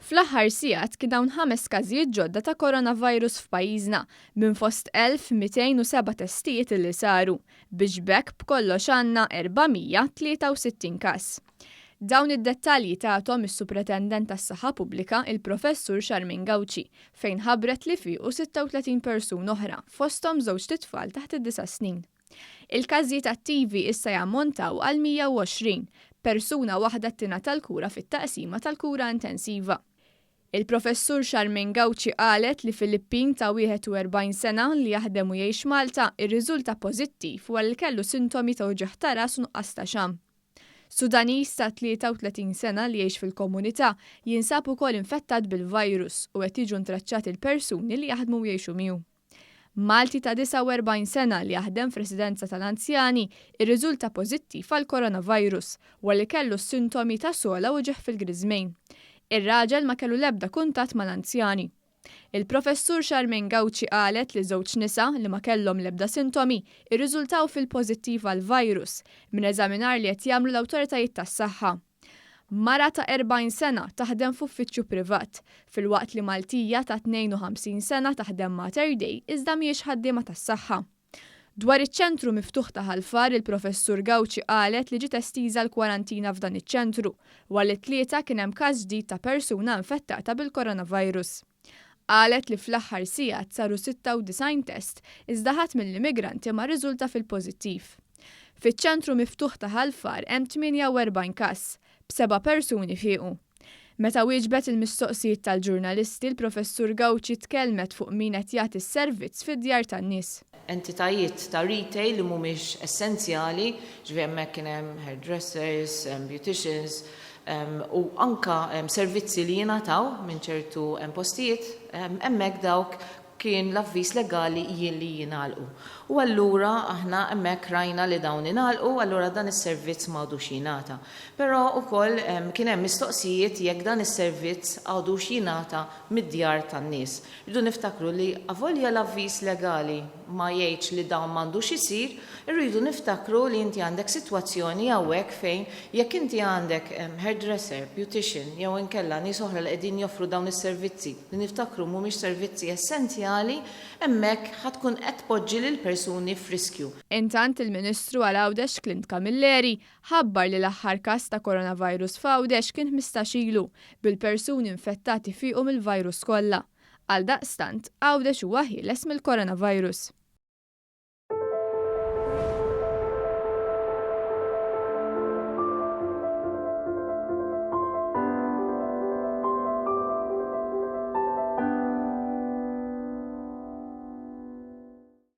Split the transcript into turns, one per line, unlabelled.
Fl-aħħar sigħat kien hawn ħames każijiet ġodda ta' coronavirus f'pajjiżna minn fost 1,207 testijiet li saru, biex b'hekk b'kollox għandna 463 każ. Dawn id-dettalji tathom is-Supretendent tas-Saħħa Pubblika, il-Professur Charmaine Gauci, fejn ħabbret li fiequ 36 persuna oħra, fosthom żewġt itfal taħt id-disa' snin. Il-każijiet attivi issa jammontaw għal 120, persuna waħda tingħata l-kura fit-taqsima tal-kura intensiva. Il-Professur Charmaine Gauci qalet li Filippin ta' 41 sena li jaħdem u jgħix Malta irriżulta pożittiv wara li kellu sintomi ta' uġigħ ta' ras u nuqqas ta' xamm. Sudaniż ta' 33 sena li jgħix fil-komunità jinsab ukoll infettat bil-virus u qed jiġu ntraċċati l-persuni li jaħdmu u jgħixu miegħu. Malti ta' 49 sena li jaħdem f'residenza tal-anzjani irriżulta pożittiv għall-coronavirus wara li kellu sintomi ta' sogħla u uġigħ fil-griżmejn. Ir-raġel ma kellu l-ebda kuntatt mal-anzjani. Il-Professur Charmaine Gauci qalet li żewġ nisa li ma kellhom l-ebda sintomi irriżultaw fil-pożittiv għall-virus minn eżaminar li qed jagħmlu l-awtoritajiet tas-saħħa. Mara ta' 40 sena taħdem f'uffiċċju privat, filwaqt li Maltija ta' 52 sena taħdem Mater Dei iżda mhijiex ħaddiema tas-saħħa. Dwar iċ-ċentru miftuħ ta' Ħal Far, il-Professur Gauci qalet li ġiet estiża l-kwarantina f'dan iċ-ċentru wara li t-Tlieta kien hemm każ ġdid ta' persuna infettata bil-coronavirus. Qalet li fl-aħħar sigħat saru 96 test iżda ħadd mill-immigranti ma rriżulta fil-pożittiv. Fiċ-ċentru miftuħ ta' Ħal Far hemm 48 każ, b'seba' persuni fiequ. Meta wieġbet il-mistoqsijiet tal-ġurnalisti, l-Professur Gauci tkellmet fuq min qed jagħti s-servizz fid-djar tan-nies.
Entitajiet ta' retail li mhumiex essenzjali, ġifieri hemmhekk kien hemm hairdressers, beauticians, u anka servizzi li jingħataw minn ċertu postijiet, hemmhekk dawk kien l-avviż legali jien li jingħalqu. U allura aħna hemmhekk rajna li dawn ingħalqu, allura dan is-servizz m'għadux jingħata. Però wkoll kien hemm mistoqsijiet jekk dan is-servizz għadux jingħata mid-djar tan-nies. Irridu niftakru li avolja l-avviż legali ma jgħidx li dawn m'għandux isir, irridu niftakru li inti għandek sitwazzjoni hawnhekk fejn jekk inti għandek hairdresser, beautician jew inkella nies oħra li qegħdin joffru dawn is-servizzi, li niftakru mhumiex servizzi essenzjali, hemmhekk ħa tkun qed tpoġġi lill-persuni f'riskju.
Intant il-Ministru għal Għawdex Clint Camilleri ħabbar li l-aħħar każ ta' coronavirus f'Għawdex kien 15 ilu, bil-persuni infettati fiequ mill-virus kollha. Għaldaqstant, Għawdex huwa ħieles mill-coronavirus.